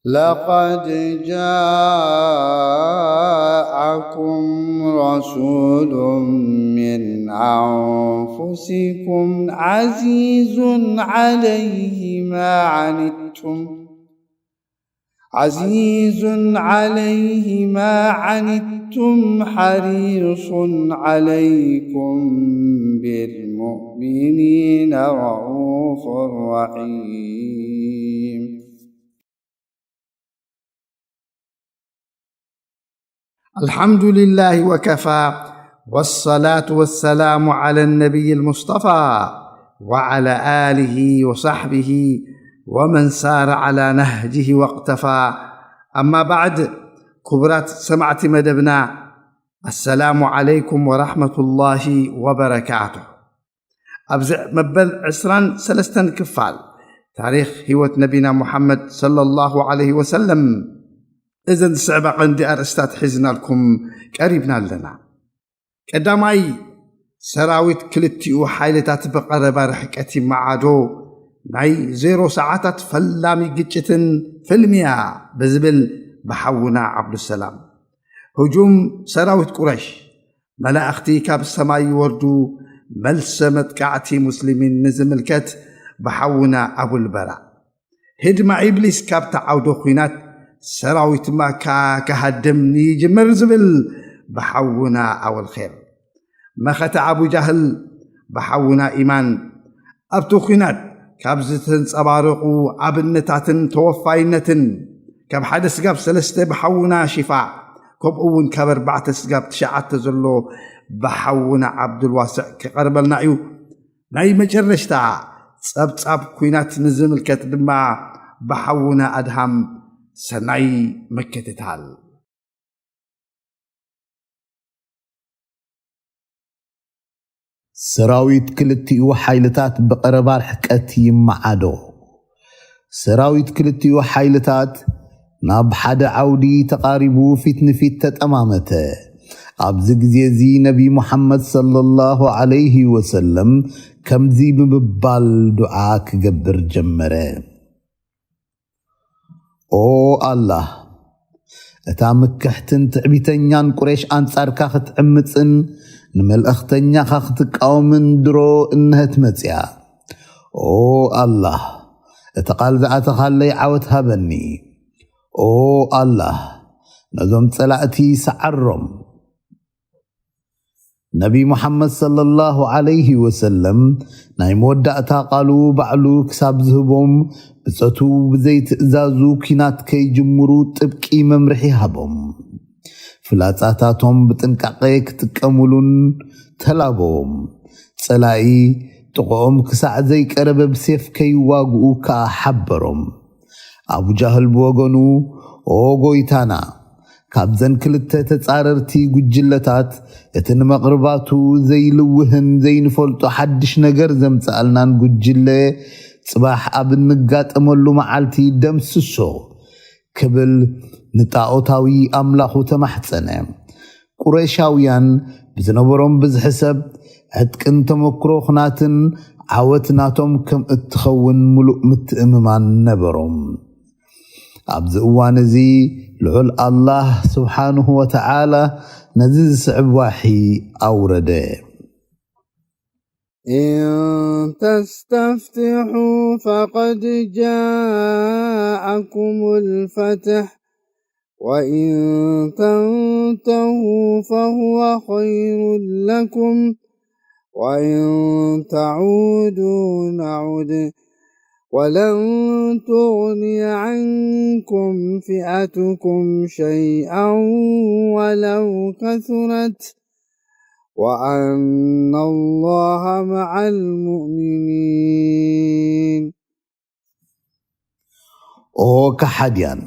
لقد جاءكم رسول من أنفسكم عزيز عليه ما عنتم، عزيز عليه ما عنتم، حريص عليكم بالمؤمنين رءوف رحيم. الحمد لله وكفى، والصلاة والسلام على النبي المصطفى وعلى آله وصحبه ومن سار على نهجه واقتفى. أما بعد، ክቡራት ሰማዕቲ መደብና፣ السلام عليكم ورحمة الله وبركاته. ኣብዚ መበል ዕስራን ሰለስተን ክፋል ታሪኽ ህይወት ነቢና ሙሓመድ ሰለላሁ ዐለይሂ ወሰለም፣ እዘን ዝስዕባ ቀንዲ ኣርእስታት ሒዝናልኩም ቀሪብና ኣለና። ቀዳማይ፣ ሰራዊት ክልቲኡ ሓይልታት ብቐረባ ርሕቀት ይመዓዶ፣ ናይ ዜሮ ሰዓታት ፈላሚ ግጭትን ፍልሚያ ብዝብል ብሓውና ዓብዱሰላም። ህጁም ሰራዊት ቁረሽ፣ መላእኽቲ ካብ ሰማይ ይወርዱ፣ መልሰ መጥቃዕቲ ሙስሊሚን ንዝምልከት ብሓውና ኣቡልበራ። ህድማ ኢብሊስ ካብቲ ዓውደ ኲናት ሰራዊት መካ ክሃድም ይጅምር ዝብል ብሓውና ኣወልኼር። መኸተ ኣቡ ጃህል ብሓውና ኢማን። ኣብቲ ኲናት ካብ ዝተንጸባረቑ ኣብነታትን ተወፋይነትን፣ ካብ ሓደ ስጋብ ሰለስተ ብሓውና ሽፋዕ፣ ከምኡ እውን ካብ ኣርባዕተ ስጋብ ትሽዓተ ዘሎ ብሓውና ዓብዱልዋስዕ ክቐርበልና እዩ። ናይ መጨረሽታ ጸብጻብ ኲናት ንዝምልከት ድማ ብሓውና ኣድሃም። ሰናይ ምክትታል። ሰራዊት ክልቲኡ ሓይልታት ብቐረባ ርሕቀት ይመዓዶ። ሰራዊት ክልቲኡ ሓይልታት ናብ ሓደ ዓውዲ ተቓሪቡ ፊት ንፊት ተጠማመተ። ኣብዚ ግዜ እዚ ነቢ ሙሓመድ ሰለላሁ ዐለይሂ ወሰለም ከምዚ ብምባል ዱዓ ክገብር ጀመረ። ኦ ኣላህ፣ እታ ምክሕትን ትዕቢተኛን ቁሬሽ ኣንጻርካ ክትዕምጽን ንመልእኽተኛኻ ክትቃወምን ድሮ እነሀት መጽያ። ኦ ኣላህ፣ እቲ ቃል ዝኣተኻለይ ዓወት ሃበኒ። ኦ ኣላህ፣ ነዞም ጸላእቲ ሰዓሮም። ነቢ ሙሓመድ ሰለላሁ ዐለይሂ ወሰለም ናይ መወዳእታ ቃሉ ባዕሉ ክሳብ ዝህቦም፣ ብጸቱ ብዘይትእዛዙ ኲናት ከይጅምሩ ጥብቂ መምርሒ ሃቦም። ፍላጻታቶም ብጥንቃቐ ክጥቀሙሉን ተላበዎም። ጸላኢ ጥቕኦም ክሳዕ ዘይቀረበ ብሴፍ ከይዋግኡ ከኣ ሓበሮም። ኣቡ ጃህል ብወገኑ፣ ኦ ጎይታና፣ ካብዘን ክልተ ተጻረርቲ ጉጅለታት እቲ ንመቕርባቱ ዘይልውህን ዘይንፈልጦ ሓድሽ ነገር ዘምጽኣልናን ጉጅለ ጽባሕ ኣብ እንጋጠመሉ መዓልቲ ደምስሶ፣ ክብል ንጣኦታዊ ኣምላኹ ተማሕጸነ። ቁረይሻውያን ብዝነበሮም ብዝሒ ሰብ፣ ዕጥቅን ተመክሮ ኹናትን ዓወት ናቶም ከም እትኸውን ምሉእ ምትእምማን ነበሮም። ኣብዚ እዋን እዚ ልዑል ኣላህ ስብሓንሁ ወተዓላ ነዚ ዝስዕብ ዋሒ ኣውረደ። إن تستفتحوا فقد جاءكم الفتح، وإن تنتهوا فهو خير لكم، وإن تعودوا نعد، ولن تغني عنكم فئتكم شيئا ولو كثرت، وأن الله مع المؤمنين. ኦ ከሓድያን፣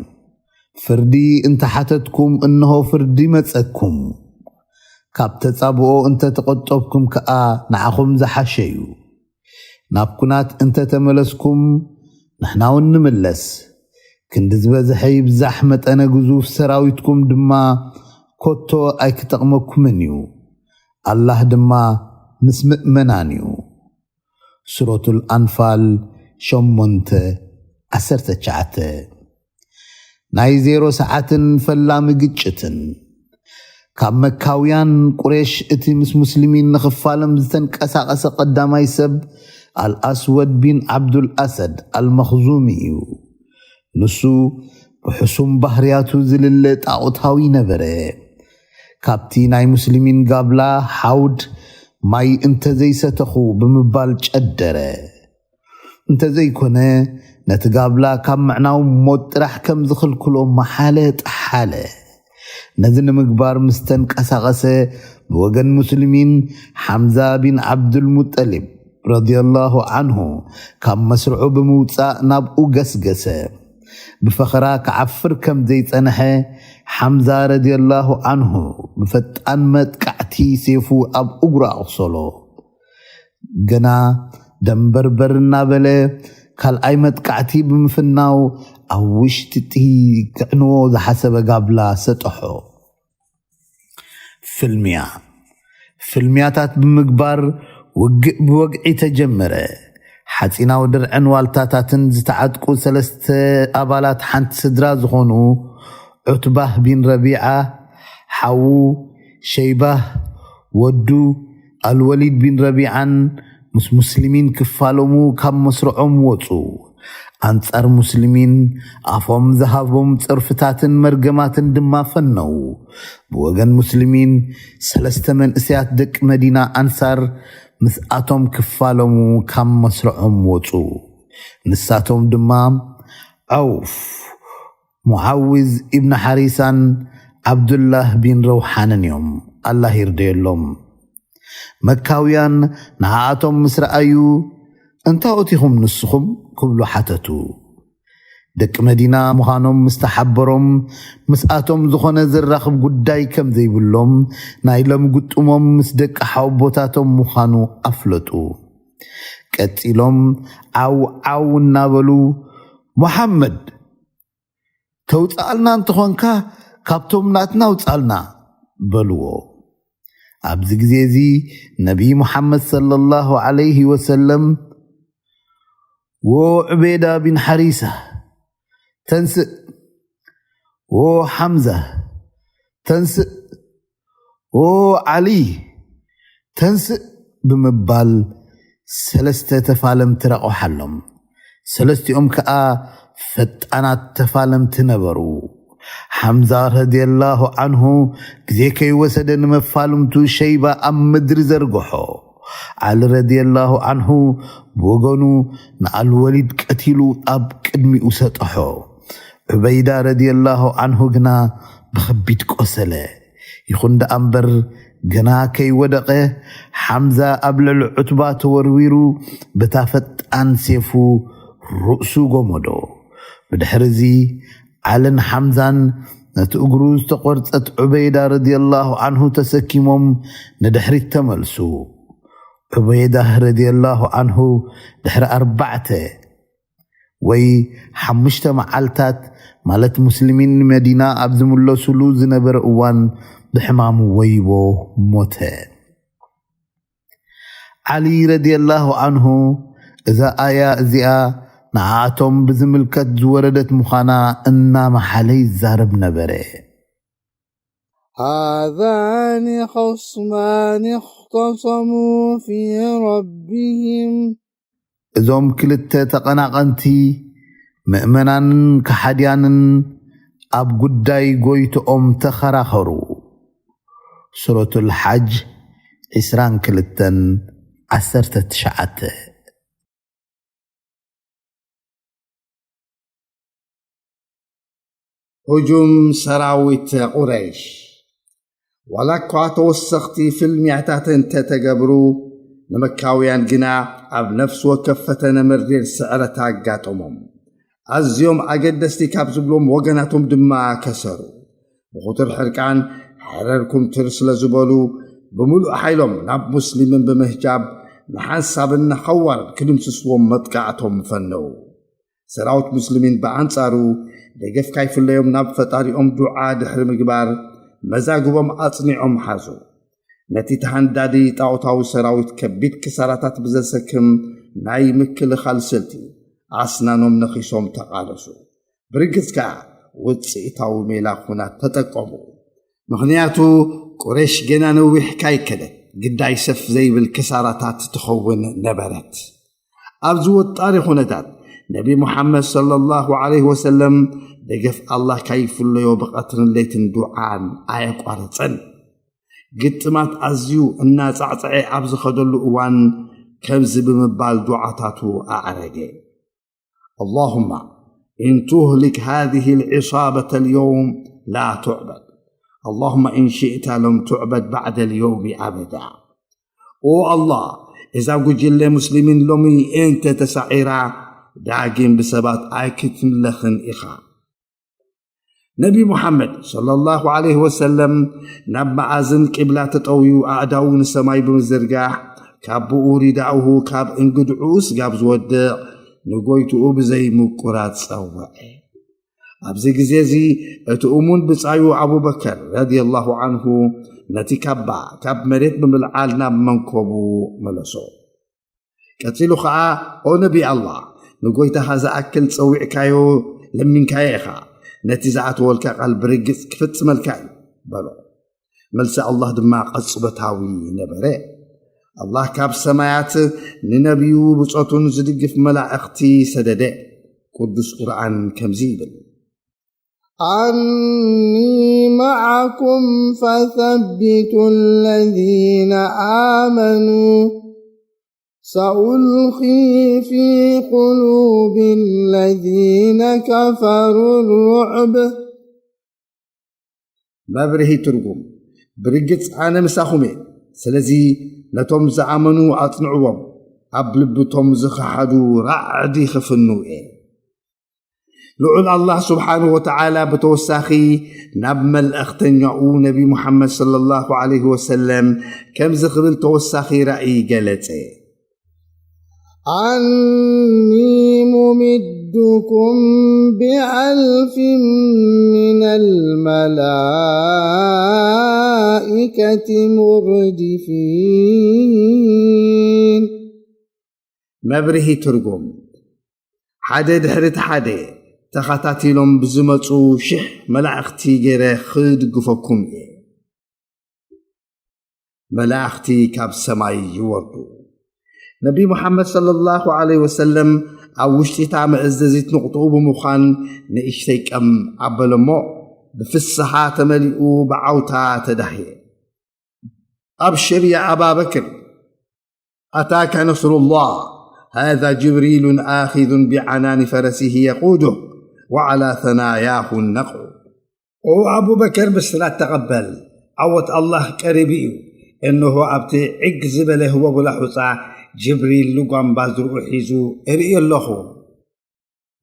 ፍርዲ እንተ ሓተትኩም፣ እንሆ ፍርዲ መጸኩም። ካብ ተጻብኦ እንተ ተቖጠብኩም ከኣ ንዓኹም ዝሓሸ እዩ። ናብ ኲናት እንተ ተመለስኩም፣ ንሕና እውን ንምለስ። ክንዲ ዝበዝሐ ይብዛሕ መጠነ ግዙፍ ሰራዊትኩም ድማ ኮቶ ኣይክጠቕመኩምን እዩ። ኣላህ ድማ ምስ ምእመናን እዩ። ሱረቱል ኣንፋል ሸሞንተ ዓሰርተ ትሽዓተ። ናይ ዜሮ ሰዓትን ፈላሚ ግጭትን። ካብ መካውያን ቁሬሽ እቲ ምስ ሙስሊሚን ንኽፋለም ዝተንቀሳቐሰ ቀዳማይ ሰብ ኣልኣስወድ ቢን ዓብዱል ኣሰድ ኣልመኽዙሚ እዩ። ንሱ ብሕሱም ባህርያቱ ዝልለ ጣዖታዊ ነበረ። ካብቲ ናይ ሙስሊሚን ጋብላ ሓውድ ማይ እንተዘይሰተኹ ብምባል ጨደረ። እንተዘይኮነ ነቲ ጋብላ ካብ ምዕናው ሞት ጥራሕ ከም ዝኽልክሎ መሓለ ጠሓለ። ነዚ ንምግባር ምስ ተንቀሳቐሰ ብወገን ሙስሊሚን ሓምዛ ቢን ዓብዱልሙጠሊብ ረዲየላሁ ዓንሁ ካብ መስርዑ ብምውጻእ ናብኡ ገስገሰ። ብፈኸራ ክዓፍር ከም ዘይጸንሐ ሓምዛ ረዲየላሁ ዓንሁ ብፈጣን መጥቃዕቲ ሴፉ ኣብ እግሩ ኣቑሰሎ። ገና ደንበርበር እናበለ ካልኣይ መጥቃዕቲ ብምፍናው ኣብ ውሽጢ እቲ ክዕንዎ ዝሓሰበ ጋብላ ሰጠሖ። ፍልሚያ ፍልሚያታት ብምግባር ውግእ ብወግዒ ተጀመረ። ሓጺናዊ ድርዕን ዋልታታትን ዝተዓጥቁ ሰለስተ ኣባላት ሓንቲ ስድራ ዝኾኑ ዑትባህ ቢን ረቢዓ፣ ሓዉ ሸይባህ፣ ወዱ ኣልወሊድ ቢን ረቢዓን ምስ ሙስሊሚን ክፋለሙ ካብ መስርዖም ወጹ። ኣንጻር ሙስሊሚን ኣፎም ዝሃቦም ጸርፍታትን መርገማትን ድማ ፈነዉ። ብወገን ሙስሊሚን ሰለስተ መንእሰያት ደቂ መዲና ኣንሳር ምስኣቶም ክፋለሙ ካብ መስርዖም ወጹ። ንሳቶም ድማ ዐውፍ፣ ሙዓዊዝ ኢብን ሓሪሳን ዓብዱላህ ቢን ረውሓንን እዮም። ኣላህ ይርደየሎም። መካውያን ንዓኣቶም ምስ ረኣዩ፣ "እንታዎት ኢኹም ንስኹም?" ክብሉ ሓተቱ። ደቂ መዲና ምዃኖም ምስ ተሓበሮም፣ ምስኣቶም ዝኾነ ዘራኽብ ጉዳይ ከም ዘይብሎም፣ ናይ ሎም ግጥሞም ምስ ደቂ ሓወቦታቶም ምዃኑ ኣፍለጡ። ቀጺሎም ዓው ዓው እናበሉ፣ "ሙሓመድ፣ ተውጽኣልና እንተኾንካ፣ ካብቶም ናትና ውጻልና" በልዎ። ኣብዚ ግዜ እዚ ነቢይ ሙሓመድ ሰለላሁ ዐለይሂ ወሰለም፣ "ዎ ዑቤዳ ቢን ሓሪሳ፣ ተንስእ! ዎ ሓምዛ፣ ተንስእ! ዎ ዓሊ፣ ተንስእ!" ብምባል ሰለስተ ተፋለምቲ ረቑሓሎም። ሰለስቲኦም ከኣ ፈጣናት ተፋለምቲ ነበሩ። ሓምዛ ረዲየላሁ ዐንሁ ግዜ ከይወሰደ ንመፋልምቱ ሸይባ ኣብ ምድሪ ዘርግሖ። ዓሊ ረዲየላሁ ዐንሁ ብወገኑ ንኣልወሊድ ቀቲሉ ኣብ ቅድሚኡ ሰጠሖ። ዑበይዳ ረዲየላሁ ዐንሁ ግና ብኸቢድ ቆሰለ። ይኹን ደኣ እምበር፣ ገና ከይወደቐ፣ ሓምዛ ኣብ ልዕሊ ዑትባ ተወርዊሩ፣ በታ ፈጣን ሴፉ ርእሱ ጎመዶ። ብድሕሪ እዚ፣ ዓልን ሓምዛን ነቲ እግሩ ዝተቖርጸት ዑበይዳ ረዲየላሁ ዐንሁ ተሰኪሞም ንድሕሪት ተመልሱ። ዑበይዳ ረዲየላሁ ዐንሁ ድሕሪ ኣርባዕተ ወይ ሓሙሽተ መዓልታት፣ ማለት ሙስሊሚን ንመዲና ኣብ ዝምለሱሉ ዝነበረ እዋን፣ ብሕማሙ ወይቦ ሞተ። ዓሊ ረዲየላሁ ዐንሁ፣ እዛ ኣያ እዚኣ ንዓኣቶም ብዝምልከት ዝወረደት ምዃና እናመሓለ ይዛረብ ነበረ። هذان خصمان اختصموا في ربهم. እዞም ክልተ ተቐናቐንቲ፣ ምእመናንን ከሓድያንን፣ ኣብ ጉዳይ ጎይትኦም ተኸራኸሩ። ሱረቱል ሓጅ ዕስራን ክልተን፣ ዓሰርተ ትሽዓተ። هجوم ሰራዊት ቁረይሽ። ዋላ እኳ ተወሰኽቲ ፍልሚያታት እንተተገብሩ፣ ንመካውያን ግና ኣብ ነፍሲ ወከፍ ፈተነ መሪር ስዕረት ኣጋጠሞም። ኣዝዮም ኣገደስቲ ካብ ዝብሎም ወገናቶም ድማ ከሰሩ። ብኹቱር ሕርቃን ሕረር ኩምትር ስለ ዝበሉ፣ ብምሉእ ሓይሎም ናብ ሙስሊምን ብምህጃብ ንሓንሳብን ንሓዋርን ክድምስስዎም መጥቃዕቶም ፈነዉ። ሰራዊት ሙስሊሚን ብኣንጻሩ፣ ደገፍ ካይፍለዮም ናብ ፈጣሪኦም ዱዓ ድሕሪ ምግባር፣ መዛግቦም ኣጽኒዖም ሓዙ። ነቲ ተሃንዳዲ ጣዖታዊ ሰራዊት ከቢድ ክሳራታት ብዘሰክም ናይ ምክልኻል ስልቲ፣ ኣስናኖም ነኺሶም ተቓለሱ። ብርግጽ ከኣ፣ ውፅኢታዊ ሜላ ኩናት ተጠቀሙ። ምኽንያቱ ቁሬሽ ገና ነዊሕ ካይከደት ግዳይ ሰፍ ዘይብል ክሳራታት ትኸውን ነበረት። ኣብዚ ወጣሪ ኩነታት ነቢ ሙሓመድ ሰለላሁ ዐለይሂ ወሰለም ደገፍ ኣላህ ካይፍለዮ ብቐትርን ለይትን ዱዓን ኣየቋረጸን። ግጥማት ኣዝዩ እናጻዕጸዐ ኣብ ዝኸደሉ እዋን ከምዚ ብምባል ዱዓታቱ ኣዕረገ። اللهم إن تهلك هذه العصابة اليوم لا تعبد. اللهم إن شئت لم تعبد بعد اليوم أبدا. ኦ ኣላህ፣ እዛ ጉጅለ ሙስሊሚን ሎሚ እንተ ተሳዒራ፣ ዳግም ብሰባት ኣይክትምለኽን ኢኻ። ነቢ ሙሓመድ ሰለላሁ ዐለይሂ ወሰለም ናብ መኣዝን ቂብላ ተጠውዩ ኣእዳዉ ንሰማይ ብምዝርጋሕ፣ ካብ ብኡ ሪዳኡሁ ካብ እንግድዕኡ ስጋብ ዝወድቕ ንጎይትኡ ብዘይምቁራጽ ጸውዐ። ኣብዚ ግዜ እዚ እቲ እሙን ብጻዩ ኣቡበከር ረዲየላሁ ዐንሁ ነቲ ካባ ካብ መሬት ብምልዓል ናብ መንኮቡ መለሶ። ቀጺሉ ኸኣ፣ "ኦ ነቢ ኣላህ፣ ንጎይታኻ ዝኣክል ጸዊዕካዮ ለሚንካዮ ኢኻ፣ ነቲ ዝኣተወልካ ቃል ብርግጽ ክፍጽመልካ እዩ" በሎ። መልሲ ኣላህ ድማ ቐጽበታዊ ነበረ። ኣላህ ካብ ሰማያት ንነቢዩ ብጾቱን ዝድግፍ መላእኽቲ ሰደደ። ቅዱስ ቁርኣን ከምዚ ይብል። أني معكم فثبتوا الذين آمنوا سألقي في قلوب الذين كفروا الرعب. መብርሂ ትርጉም። ብርግጽ ኣነ ምሳኹም እየ። ስለዚ ነቶም ዝኣመኑ ኣጽንዕዎም። ኣብ ልብቶም ዝኸሓዱ ራዕዲ ክፍኑ እየ። ልዑል ኣላህ ስብሓንሁ ወተዓላ ብተወሳኺ ናብ መልእኽተኛኡ ነቢ ሙሓመድ ሰለላሁ ዐለይሂ ወሰለም ከምዚ ክብል ተወሳኺ ራእይ ገለጸ። أني ممدكم بألف من الملائكة مردفين. መብርሂ ትርጉም። ሓደ ድሕሪ እቲ ሓደ ተኸታቲሎም ብዝመጹ ሽሕ መላእኽቲ ገይረ ክድግፈኩም እየ። መላእኽቲ ካብ ሰማይ ይወርዱ። ነቢ ሙሓመድ ሰለላሁ ዐለይሂ ወሰለም ኣብ ውሽጢ እታ መእዘዚት ንቕጥኡ ብምዃን ንእሽተይ ቀም ኣበለ እሞ ብፍስሓ ተመሊኡ ብዓውታ ተዳህየ። أبشر يا أبا بكر، أتاك نصر الله، هذا جبريل آخذ بعنان فرسه يقوده وعلى ثناياه النقع. ኦ ኣቡበከር፣ ብስራት ተቐበል፣ ዓወት ኣላህ ቀሪቡ እዩ። እንሆ ኣብቲ ዕግ ዝበለ ህቦብላ ሑጻ ጅብሪል ልጓም ባዝርኡ ሒዙ እርኢ ኣለኹ።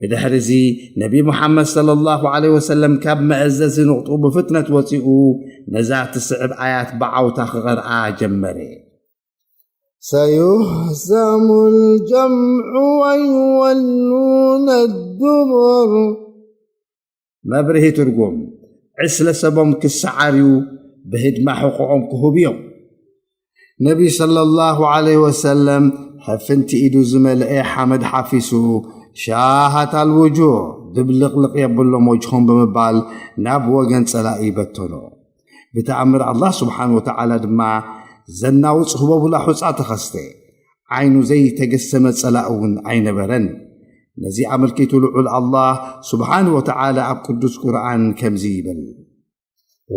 ብድሕሪ እዚ ነቢ ሙሓመድ ሰለላሁ ዐለይሂ ወሰለም ካብ መእዘዚ ንቕጡ ብፍጥነት ወጺኡ ነዛ ትስዕብ ኣያት ብዓውታ ክቐርኣ ጀመረ። سيهزم الجمع ويولون الدبر. መብርሂ ትርጉም። ዕስለ ሰቦም ክሰዓር እዩ፣ ብህድማ ሕቖኦም ክህቡ እዮም። ነቢ ሰለላሁ ዐለይሂ ወሰለም ሕፍንቲ ኢዱ ዝመልአ ሓመድ ሓፊሱ፣ "ሻሃት ኣልውጁህ፣ ድብልቕልቕ የብሎም ወጅሆም" ብምባል ናብ ወገን ጸላኢ በተኖ። ብተኣምር ኣላህ ስብሓን ወተዓላ ድማ ዘናውጽ ህቦብላ ሑጻ ተኸስተ። ዓይኑ ዘይተገሰመ ጸላኢ እውን ኣይነበረን። ነዚ ኣመልኪቱ ልዑል ኣላህ ስብሓን ወተዓላ ኣብ ቅዱስ ቁርኣን ከምዚ ይብል።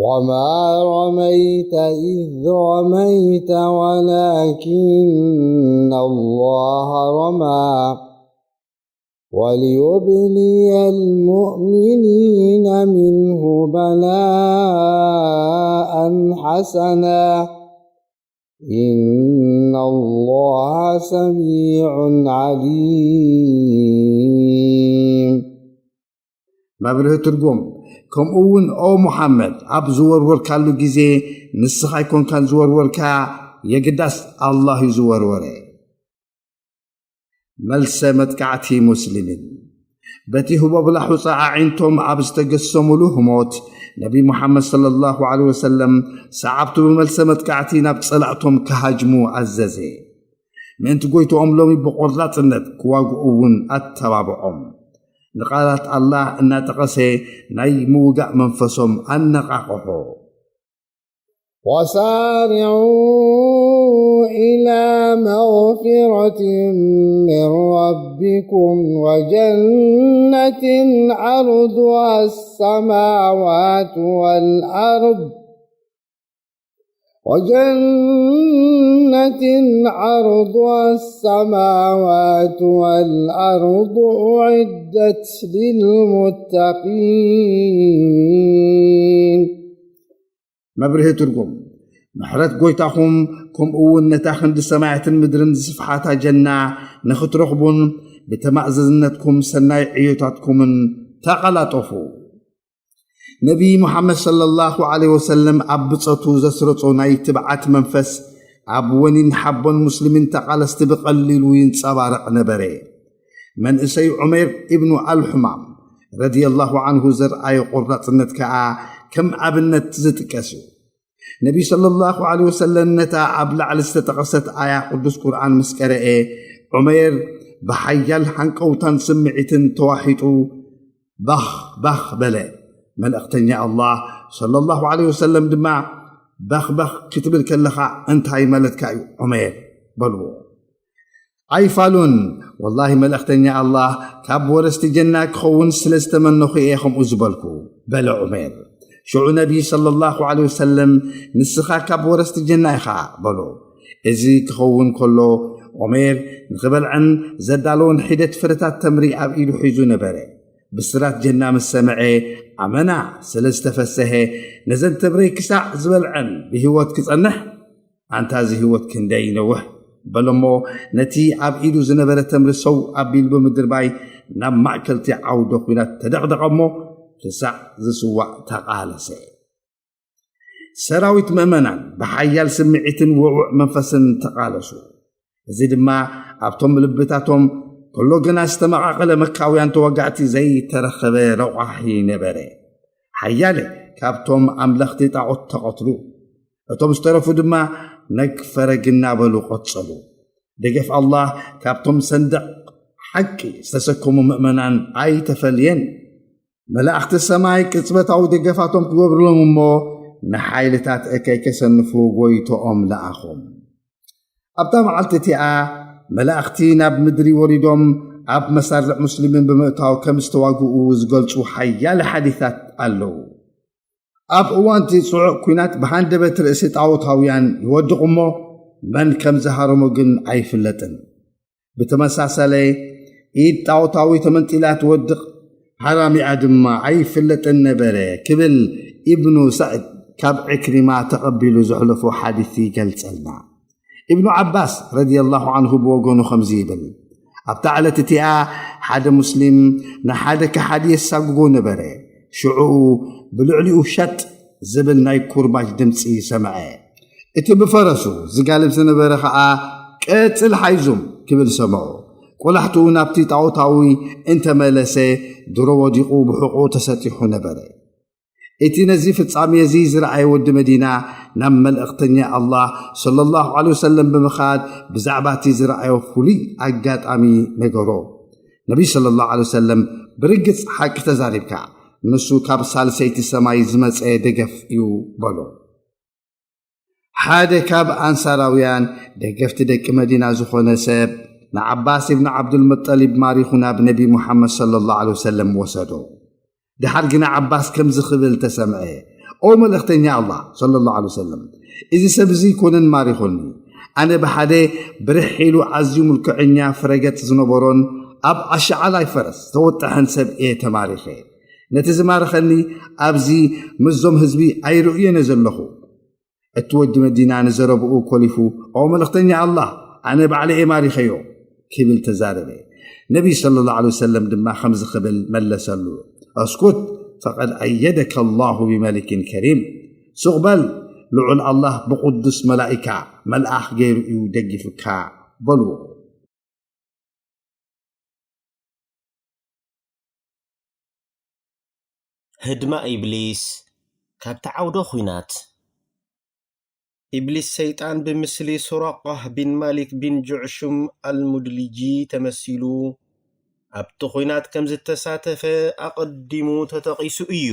وما رميت إذ رميت ولكن الله رمى وليبلي المؤمنين منه بلاء حسنا إن الله سميع عليم. መብርሂ ትርጉም። ከምኡ እውን ኦ ሙሓመድ፣ ኣብ ዝወርወርካሉ ግዜ ንስኻ ኣይኮንካን ዝወርወርካ፣ የግዳስ ኣላህ እዩ ዝወርወረ። መልሰ መጥቃዕቲ ሙስሊሚን። በቲ ህቦብላ ሑጻ ኣዒንቶም ኣብ ዝተገሰሙሉ ህሞት፣ ነቢ ሙሓመድ ሰለላሁ ዐለይሂ ወሰለም ሰዓብቱ ብመልሰ መጥቃዕቲ ናብ ጸላእቶም ክሃጅሙ ኣዘዘ። ምእንቲ ጎይትኦም ሎሚ ብቖራጽነት ክዋግኡ እውን ኣተባብዖም። ንቓላት ኣላህ እናጠቐሰ ናይ ምውጋእ መንፈሶም ኣነቓቕሖ። وسارعوا إلى مغفرة من ربكم وجنة عرضها السماوات والأرض وجنة عرضها السماوات والأرض أعدت للمتقين. መብርሂ ትርጉም። ምሕረት ጎይታኹም፣ ከምኡ እውን ነታ ክንዲ ሰማያትን ምድርን ዝስፍሓታ ጀና ንኽትረኽቡን ብተማእዘዝነትኩም ሰናይ ዕዮታትኩምን ተቐላጠፉ። ነቢ ሙሓመድ ሰለላሁ ዐለይሂ ወሰለም ኣብ ብጸቱ ዘስረጾ ናይ ትብዓት መንፈስ ኣብ ወኒን ሓቦን ሙስሊሚን ተቓለስቲ ብቐሊሉ ይንጸባረቕ ነበረ። መንእሰይ ዑመይር ኢብኑ ኣልሑማም ረዲየላሁ ዐንሁ ዘርኣዮ ቁራጽነት ከኣ ከም ኣብነት ዝጥቀስ እዩ። ነቢ ሰለላሁ ዐለይሂ ወሰለም ነታ ኣብ ላዕሊ ዝተጠቐሰት ኣያ ቅዱስ ቁርኣን ምስ ቀረኤ፣ ዑመይር ብሓያል ሃንቀውታን ስምዒትን ተዋሒጡ ባኽ ባኽ በለ። መልእኽተኛ ኣላህ ሰለላሁ ዐለይሂ ወሰለም ድማ፣ ባኽ ባኽ ክትብል ከለኻ እንታይ ማለትካ እዩ ዑመይር? በልዎ። ኣይፋሉን፣ ወላሂ መልእኽተኛ ኣላህ፣ ካብ ወረስቲ ጀና ክኸውን ስለ ዝተመነኹ እየ ከምኡ ዝበልኩ፣ በለ ዑመይር። ሽዑ ነቢ ሰለላሁ ዐለይሂ ወሰለም፣ ንስኻ ካብ ወረስቲ ጀና ኢኻ፣ በሎ። እዚ ክኸውን ከሎ፣ ዑመይር ንኽበልዐን ዘዳለወን ሒደት ፍረታት ተምሪ ኣብ ኢዱ ሒዙ ነበረ። ብስራት ጀና ምስ ሰምዐ፣ ኣመና ስለ ዝተፈሰሀ፣ ነዘን ተምሪ ክሳዕ ዝበልዐን ብህይወት ክጸንሕ፣ ኣንታ እዚ ህይወት ክንደይ ይነውሕ፣ በሎሞ፣ ነቲ ኣብ ኢዱ ዝነበረ ተምሪ ሰው ኣቢሉ ብምድርባይ፣ ናብ ማእከልቲ ዓውደ ኲናት ተደቕደቐሞ፣ ክሳዕ ዝስዋእ ተቓለሰ። ሰራዊት ምእመናን ብሓያል ስምዒትን ውዑዕ መንፈስን ተቓለሱ። እዚ ድማ ኣብቶም ልብታቶም ከሎ ግና ዝተመቓቐለ መካውያን ተዋጋእቲ ዘይተረኸበ ረቋሒ ነበረ። ሓያለ ካብቶም ኣምለኽቲ ጣዖት ተቐትሉ። እቶም ዝተረፉ ድማ ነግ ፈረግ እናበሉ ቀጸሉ። ደገፍ ኣላህ ካብቶም ሰንደቕ ሓቂ ዝተሰከሙ ምእመናን ኣይተፈልየን። መላእኽቲ ሰማይ ቅጽበታዊ ደገፋቶም ክገብሩሎም እሞ፣ ንሓይልታት እከይ ከሰንፉ ጎይቶኦም ለኣኾም። ኣብታ መዓልቲ እቲኣ መላእኽቲ ናብ ምድሪ ወሪዶም ኣብ መሳርዕ ሙስሊምን ብምእታው ከም ዝተዋግኡ ዝገልጹ ሓያለ ሓዲታት ኣለዉ። ኣብ እዋን እቲ ጽዑቕ ኲናት ብሃንደበት ርእሲ ጣዖታውያን ይወድቕ እሞ፣ መን ከም ዝሃረሞ ግን ኣይፍለጥን። ብተመሳሳለ፣ ኢድ ጣዖታዊ ተመንጢላ ትወድቕ፣ ሃራሚኣ ድማ ኣይፍለጥን ነበረ ክብል ኢብኑ ሰዕድ ካብ ዕክሪማ ተቐቢሉ ዘሕለፎ ሓዲስ ይገልጸልና። ኢብኑ ዓባስ ረዲየላሁ ዐንሁ ብወገኑ ከምዚ ይብል፣ ኣብታ ዕለት እቲኣ ሓደ ሙስሊም ንሓደ ከሓዲ የሳጉጎ ነበረ። ሽዑኡ ብልዕሊኡ ሸጥ ዝብል ናይ ኩርማጅ ድምጺ ሰምዐ። እቲ ብፈረሱ ዝጋልብ ዝነበረ ኸኣ ቀጽል ሓይዙም ክብል ሰምዖ። ቆላሕትኡ ናብቲ ጣዖታዊ እንተመለሰ ድሮ ወዲቑ ብሕቖኡ ተሰጢሑ ነበረ። እቲ ነዚ ፍጻሜ እዚ ዝረኣየ ወዲ መዲና ናብ መልእኽተኛ ኣላህ ሰለላሁ ዐለይሂ ወሰለም ብምኻድ ብዛዕባ እቲ ዝረኣዮ ፍሉይ ኣጋጣሚ ነገሮ። ነቢይ ሰለላሁ ዐለይሂ ወሰለም ብርግጽ ሓቂ ተዛሪብካ፣ ንሱ ካብ ሳልሰይቲ ሰማይ ዝመጸ ደገፍ እዩ በሎ። ሓደ ካብ ኣንሳራውያን ደገፍቲ ደቂ መዲና ዝኾነ ሰብ ንዓባስ ኢብን ዓብዱልሙጠሊብ ማሪኹ ናብ ነቢ ሙሓመድ ሰለላሁ ዐለይሂ ወሰለም ወሰዶ። ድሓር ግና ዓባስ ከምዚ ክብል ተሰምዐ፣ "ኦ መልእኽተኛ ኣላህ ሰለላሁ ዐለይሂ ወሰለም፣ እዚ ሰብ እዚ ኣይኮነን ማሪኹኒ። ኣነ ብሓደ ብርሕ ኢሉ ኣዝዩ ምልክዐኛ ፍረገጽ ዝነበሮን ኣብ ኣሸዓላይ ፈረስ ዝተወጠሐን ሰብ እየ ተማሪኸ። ነቲ ዝማረኸኒ ኣብዚ ምስዞም ህዝቢ ኣይርእዮን እየ ዘለኹ።" እቲ ወዲ መዲና ንዘረብኡ ኮሊፉ፣ "ኦ መልእኽተኛ ኣላህ፣ ኣነ ባዕለይ እየ ማሪኸዮ" ክብል ተዛረበ። ነቢ ሰለላሁ ዐለይሂ ወሰለም ድማ ከምዚ ክብል መለሰሉ፣ "እስኩት፣ ፈቀድ ኣየደከ ኣላሁ ቢመሊኪን ከሪም። ሱቕ በል፣ ልዑል ኣላህ ብቕዱስ መላኢካ፣ መልኣኽ ገይሩ እዩ ደጊፉካ" በልዎ። ህድማ ኢብሊስ ካብቲ ዓውደ ኹናት። ኢብሊስ ሰይጣን ብምስሊ ሱራቃህ ቢን ማሊክ ቢን ጁዕሹም ኣልሙድሊጂ ተመሲሉ፣ ኣብቲ ኹናት ከም ዝተሳተፈ ኣቐዲሙ ተጠቒሱ እዩ።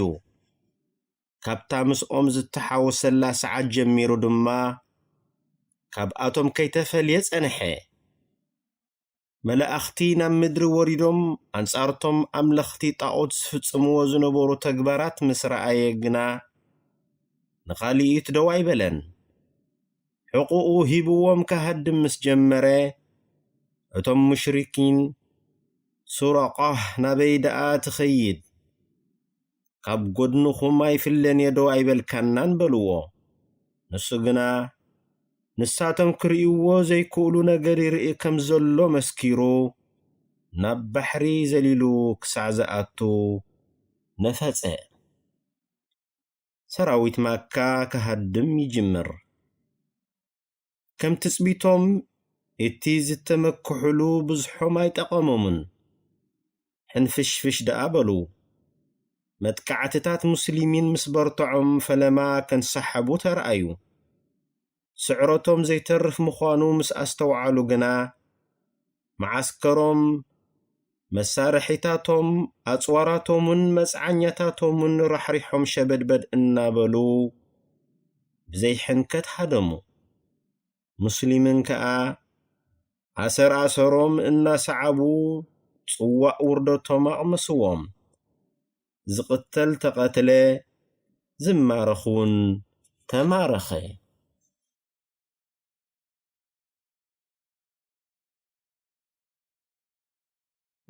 ካብታ ምስኦም ዝተሓወሰላ ሰዓት ጀሚሩ ድማ ካብኣቶም ከይተፈልየ ጸንሐ። መላእኽቲ ናብ ምድሪ ወሪዶም ኣንጻርቶም ኣምለኽቲ ጣዖት ዝፍጽምዎ ዝነበሩ ተግባራት ምስ ረኣየ ግና ንኻልኢት ደው ኣይበለን። ሕቑኡ ሂብዎም ክሃድም ምስ ጀመረ፣ እቶም ሙሽሪኪን፣ "ሱራቃህ ናበይ ደኣ ትኸይድ? ካብ ጎድንኹም ኣይፍለን እየ ዶ ኣይበልካናን?" በልዎ። ንሱ ግና፣ ንሳቶም ክርእይዎ ዘይክእሉ ነገር ይርኢ ከም ዘሎ መስኪሩ፣ ናብ ባሕሪ ዘሊሉ ክሳዕ ዝኣቱ ነፈጸ። ሰራዊት ማካ ክሃድም ይጅምር። ከም ትጽቢቶም፣ እቲ ዝተመክሑሉ ብዙሖም ኣይጠቐሞምን። ሕንፍሽፍሽ ደኣ በሉ። መጥቃዕትታት ሙስሊሚን ምስ በርትዖም፣ ፈለማ ከንሰሓቡ ተራእዩ። ስዕረቶም ዘይተርፍ ምዃኑ ምስ ኣስተውዓሉ ግና፣ መዓስከሮም፣ መሳርሒታቶም፣ ኣጽዋራቶምን መጽዓኛታቶምን ራሕሪሖም ሸበድበድ እናበሉ ብዘይሕንከት ሃደሙ። ሙስሊምን ከኣ ኣሰር ኣሰሮም እናሰዓቡ ጽዋእ ውርደቶም ኣቕመስዎም። ዝቕተል ተቐትለ፣ ዝማረኽ እውን ተማረኸ።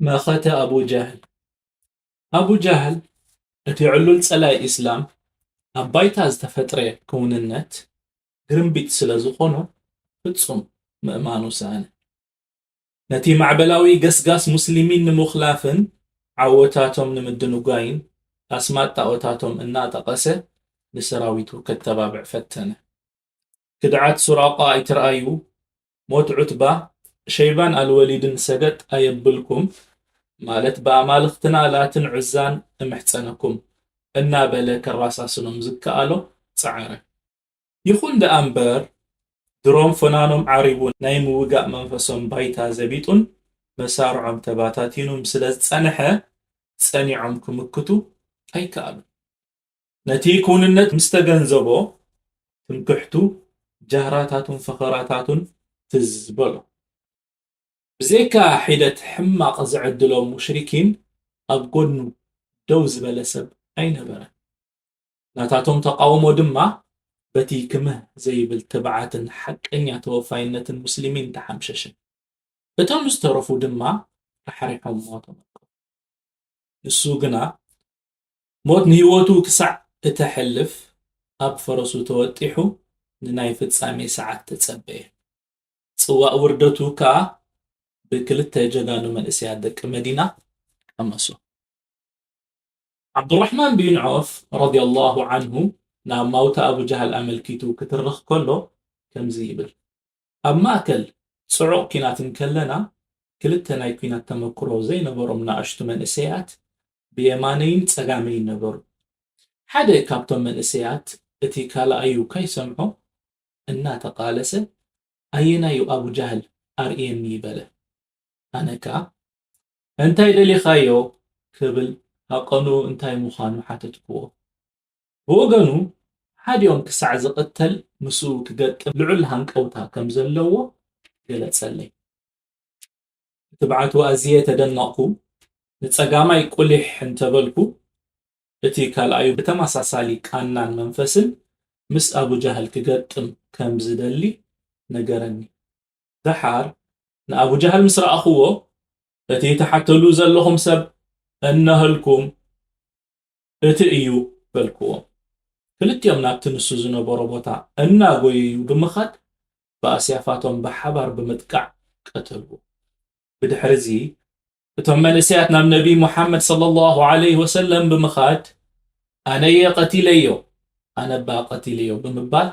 መኸተ ኣቡ ጀህል። ኣቡ ጀህል፣ እቲ ዕሉል ጸላኢ ኢስላም፣ ኣብ ባይታ ዝተፈጥረ ክውንነት ግርምቢጥ ስለ ዝኾኖ፣ ፍጹም ምእማኑ ሰኣነ። ነቲ ማዕበላዊ ገስጋስ ሙስሊሚን ንምኹላፍን ዓወታቶም ንምድንጓይን ኣስማት ጣኦታቶም እናጠቐሰ ንሰራዊቱ ከተባብዕ ፈተነ። ክድዓት ሱራቃ ኣይትርኣዩ፣ ሞት ዑትባ፣ ሸይባን ኣልወሊድን ሰገጥ ኣየብልኩም፣ ማለት ብኣማልኽትና ላትን ዑዛን እምሕጸነኩም እናበለ ከራሳስኖም ዝከኣሎ ጸዓረ። ይኹን ደኣ እምበር፣ ድሮም ፈናኖም ዓሪቡ ናይ ምውጋእ መንፈሶም ባይታ ዘቢጡን መሳርዖም ተባታቲኑም ስለ ዝጸንሐ፣ ጸኒዖም ክምክቱ ኣይከኣሉን። ነቲ ክውንነት ምስ ተገንዘቦ፣ ትምክሕቱ፣ ጃህራታቱን ፈኸራታቱን ትዝ በሎ። ብዘይካ ሒደት ሕማቕ ዝዕድሎም ሙሽሪኪን፣ ኣብ ጎድኑ ደው ዝበለ ሰብ ኣይነበረን። ናታቶም ተቓውሞ ድማ በቲ ክምህ ዘይብል ትብዓትን ሓቀኛ ተወፋይነትን ሙስሊሚን ተሓምሸሸ። እቶም ዝተረፉ ድማ ራሕሪሖምዎ ተመልከቱ። ንሱ ግና ሞት ንህይወቱ ክሳዕ እተሕልፍ ኣብ ፈረሱ ተወጢሑ ንናይ ፍጻሜ ሰዓት ተጸበየ። ጽዋእ ውርደቱ ከኣ ብክልተ ጀጋኑ መንእሰያት ደቂ መዲና ቀመሶ። ዓብዱራሕማን ቢን ዖፍ ረዲየላሁ ዓንሁ ናብ ማውታ ኣቡ ጃህል ኣመልኪቱ ክትርኽ ከሎ ከምዚ ይብል፣ ኣብ ማእከል ጽዑቕ ኲናት እንከለና፣ ክልተ ናይ ኲናት ተመክሮ ዘይነበሮም ንኣሽቱ መንእሰያት ብየማነይን ጸጋመይን ነበሩ። ሓደ ካብቶም መንእሰያት እቲ ካልኣዩ ከይሰምዖ እናተቓለሰ፣ "ኣየናዩ ኣቡ ጃህል ኣርእየኒ?" በለ። ኣነ ከኣ፣ "እንታይ ደሊኻዮ?" ክብል ሃቐኑ እንታይ ምዃኑ ሓተትክዎ። ብወገኑ፣ ሓዲኦም ክሳዕ ዝቕተል ምስኡ ክገጥም ልዑል ሃንቀውታ ከም ዘለዎ ገለጸለይ። ብትብዓቱ ኣዝየ ተደነቕኩ። ንጸጋማይ ቁሊሕ እንተበልኩ፣ እቲ ካልኣዩ ብተመሳሳሊ ቃናን መንፈስን ምስ ኣቡ ጃህል ክገጥም ከም ዝደሊ ነገረኒ። ደሓር ንኣቡ ጃህል ምስ ረኣኽዎ፣ "እቲ ትሓተሉ ዘለኹም ሰብ እነሀልኩም፣ እቲ እዩ" በልክዎም። ክልቲኦም ናብቲ ንሱ ዝነበሮ ቦታ እናጎየዩ ብምኻድ፣ ብኣስያፋቶም ብሓባር ብምጥቃዕ ቀተልዎ። ብድሕርዚ፣ እቶም መንእሰያት ናብ ነቢ ሙሓመድ ሰለላሁ ዐለይሂ ወሰለም ብምኻድ፣ "ኣነየ ቀቲለዮ፣ ኣነባ ቀቲለዮ" ብምባል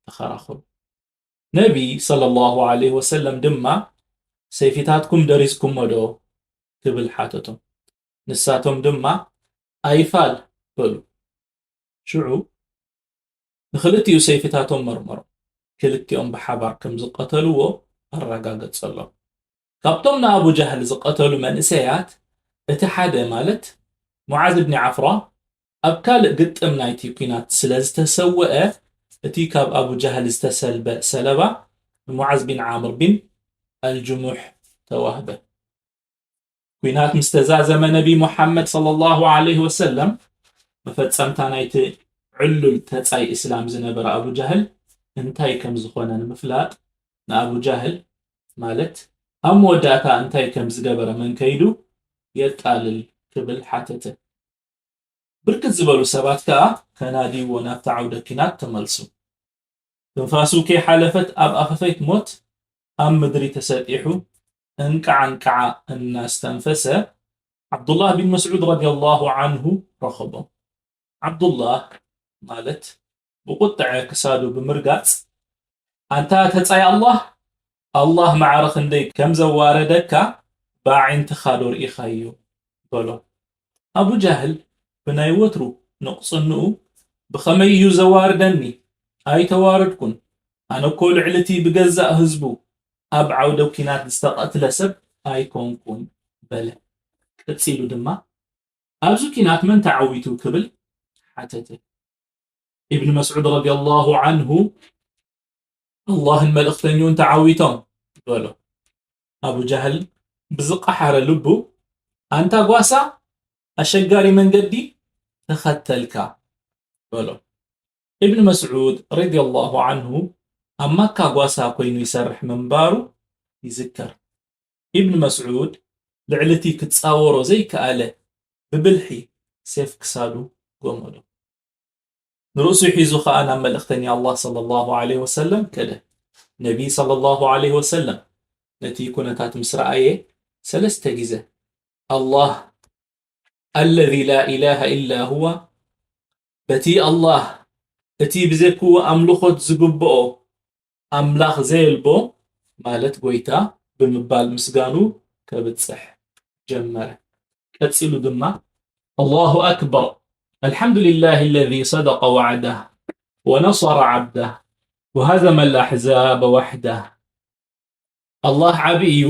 ተኸራኸሩ። ነቢ ሰለላሁ ዐለይሂ ወሰለም ድማ፣ "ሰይፊታትኩም ደሪዝኩሞ ዶ?" ክብል ሓተቶም። ንሳቶም ድማ፣ "ኣይፋል" በሉ። ሽዑ ንኽልቲኡ ሰይፊታቶም መርመሮም። ክልቲኦም ብሓባር ከም ዝቐተልዎ ኣረጋገጸሎም። ካብቶም ንኣቡ ጃህል ዝቐተሉ መንእሰያት፣ እቲ ሓደ ማለት ሙዓዝ ብኒ ዓፍራ ኣብ ካልእ ግጥም ናይቲ ኲናት ስለ ዝተሰወአ፣ እቲ ካብ ኣቡ ጃህል ዝተሰልበ ሰለባ ንሙዓዝ ቢን ዓምር ቢን ኣልጅሙሕ ተዋህበ። ኲናት ምስ ተዛዘመ፣ ነቢ ሙሓመድ ሰለላሁ ዐለይሂ ወሰለም መፈጸምታ ናይቲ ዕሉል ተጻይ እስላም ዝነበረ ኣቡ ጃህል እንታይ ከም ዝኾነ ንምፍላጥ፣ ንኣቡ ጃህል ማለት ኣብ መወዳእታ እንታይ ከም ዝገበረ መን ከይዱ የጣልል ክብል ሓተተ። ብርክት ዝበሉ ሰባት ከኣ ከናድይዎ ናብቲ ዓውደ ኲናት ተመልሱ። ትንፋሱ ከይሓለፈት ኣብ ኣፈፈይት ሞት ኣብ ምድሪ ተሰጢሑ እንቃዕ እንቃዓ እናስተንፈሰ ዓብዱላህ ቢን መስዑድ ረዲየላሁ ዓንሁ ረኸቦም። ዓብዱላህ ማለት ብቁጥዐ ክሳዱ ብምርጋጽ፣ ኣንታ ተጻይ ኣላህ፣ ኣላህ ማዕረ ክንደይ ከም ዘዋረደካ ብኣዒንትኻ ዶ ርኢኻዮ? በሎ። ኣቡ ጃህል ብናይ ወትሩ ንቕጽንኡ ብኸመይ እዩ ዘዋርደኒ? ኣይተዋረድኩን። ኣነ እኮ ልዕሊ እቲ ብገዛእ ህዝቡ ኣብ ዓውደ ኲናት ዝተቐትለ ሰብ ኣይኮንኩን በለ። ቀጺሉ ድማ ኣብዚ ኲናት መን ተዓዊቱ ክብል ሓተተ። ኢብን መስዑድ ረዲየላሁ ዓንሁ ኣላህን መልእኽተኛኡን ተዓዊቶም በሎ። ኣቡ ጃህል ብዝቀሓረ ልቡ ኣንታ ጓሳ ኣሸጋሪ መንገዲ ተኸተልካ በሎ። ኢብን መስዑድ ረዲየላሁ ዓንሁ ኣብ ማካ ጓሳ ኮይኑ ይሰርሕ ምንባሩ ይዝከር። ኢብን መስዑድ ልዕሊ እቲ ክጻወሮ ዘይከኣለ ብብልሒ ሴፍ ክሳዱ ጎመዶ። ንርእሱ ሒዙ ኸኣ ናብ መልእኽተኛ ኣላህ ሰለላሁ ዐለይሂ ወሰለም ከደ። ነቢ ሰለላሁ ዐለይሂ ወሰለም ነቲ ኩነታት ምስ ረኣየ ሰለስተ ግዜ ኣላህ ኣለዚ ላ ኢላሃ ኢላ ሁዋ፣ በቲ ኣላህ እቲ ብዘይክኡ ኣምልኾት ዝግብኦ ኣምላኽ ዘየልቦ ማለት ጎይታ ብምባል ምስጋኑ ከብጽሕ ጀመረ። ቀጺሉ ድማ ኣላሁ ኣክበር፣ ኣልሓምዱሊላሂ ለዚ ሰደቀ ወዓዳህ ወነሰረ ዓብዳህ ወሃዘመ ልኣሕዛበ ዋሕዳህ። ኣላህ ዓቢ እዩ፣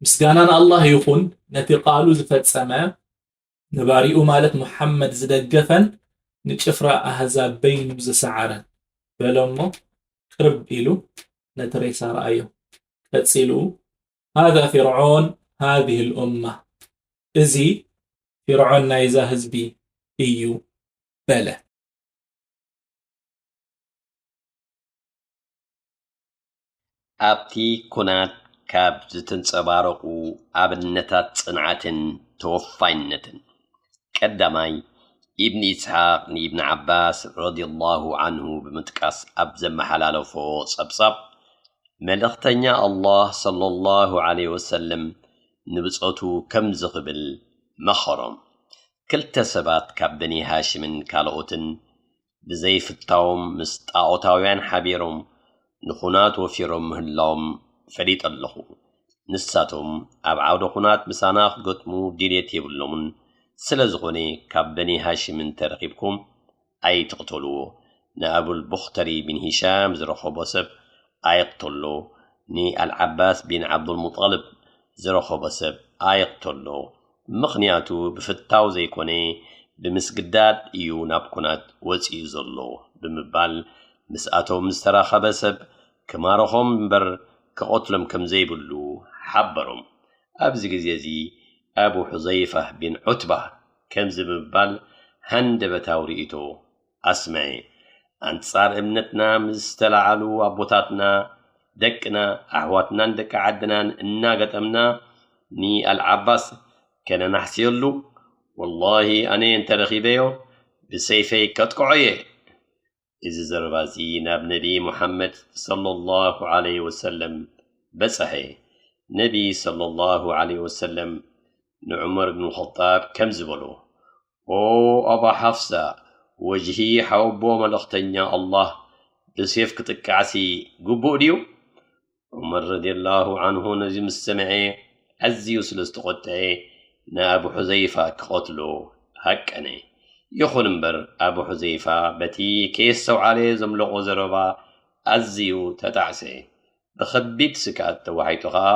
ምስጋና ንኣላህ ይኹን፣ ነቲ ቃሉ ዝፈጸመ፣ ንባሪኡ ማለት ሙሓመድ ዝደገፈን ንጭፍራ ኣህዛብ በይኑ ዝሰዓረን በለ እሞ ቅርብ ኢሉ ነቲ ሬሳ ረኣዮ። ቀጺሉ ሃዛ ፊርዖን ሃዚህ ልኡማ፣ እዚ ፊርዖን ናይዛ ህዝቢ እዩ በለ። ኣብቲ ኩናት ካብ ዝተንጸባረቑ ኣብነታት ጽንዓትን ተወፋይነትን፣ ቀዳማይ፣ ኢብን ኢስሓቅ ንኢብን ዓባስ ረዲየላሁ ዓንሁ ብምጥቃስ ኣብ ዘመሓላለፎ ጸብጻብ፣ መልእኽተኛ ኣላህ ሰለላሁ ዐለይሂ ወሰለም ንብጾቱ ከምዚ ክብል መኸሮም፣ ክልተ ሰባት ካብ በኒ ሃሽምን ካልኦትን ብዘይፍታዎም ምስ ጣዖታውያን ሓቢሮም ንኹናት ወፊሮም ምህላዎም ፈሊጠ ኣለኹ። ንሳቶም ኣብ ዓውደ ኹናት ምሳና ክገጥሙ ድልየት የብሎምን። ስለ ዝኾነ ካብ በኒ ሃሽም እንተረኺብኩም ኣይትቕተልዎ። ንኣቡል ቡኽተሪ ቢን ሂሻም ዝረኸቦ ሰብ ኣይቕተሎ። ንኣልዓባስ ቢን ዓብዱልሙጠልብ ዝረኸቦ ሰብ ኣይቕተሎ። ምኽንያቱ ብፍታው ዘይኮነ ብምስግዳድ እዩ ናብ ኩናት ወጺኡ ዘሎ ብምባል ምስኣቶም ዝተራኸበ ሰብ ክማርኾም እምበር ክቐትሎም ከም ዘይብሉ ሓበሮም። ኣብዚ ግዜ እዚ ኣቡ ሑዘይፋ ቢን ዑትባ ከምዚ ብምባል ሃንደበታዊ ርእይቶ ኣስምዐ። ኣንጻር እምነትና ምስ ዝተላዓሉ ኣቦታትና፣ ደቅና፣ ኣሕዋትናን ደቂ ዓድናን እናገጠምና ንኣልዓባስ ከነናሕስየሉ፣ ወላሂ ኣነ እንተረኺበዮ ብሰይፈይ ከጥቅዖ እየ። እዚ ዘረባ እዚ ናብ ነቢ ሙሓመድ ሰለላሁ ዐለይሂ ወሰለም በጸሐ። ነቢ ሰለላሁ ዐለይሂ ወሰለም ንዑመር ብን ኸጣብ ከምዚ በሎ፣ ኦ ኣባ ሓፍሳ፣ ወጅሂ ሓወቦ መልእኽተኛ ኣላህ ብሴፍ ክጥቃዕሲ ግቡእ ድዩ? ዑመር ረዲየላሁ ዐንሁ ነዚ ምስ ሰምዐ ኣዝዩ ስለ ዝተቖጥዐ ንኣቡ ሑዘይፋ ክቐትሎ ሃቀነ። ይኹን እምበር ኣቡ ሑዘይፋ በቲ ከየስተውዓለ ዘምለቖ ዘረባ ኣዝዩ ተጣዕሰ። ብኸቢድ ስክኣት ተዋሒጡ ኸኣ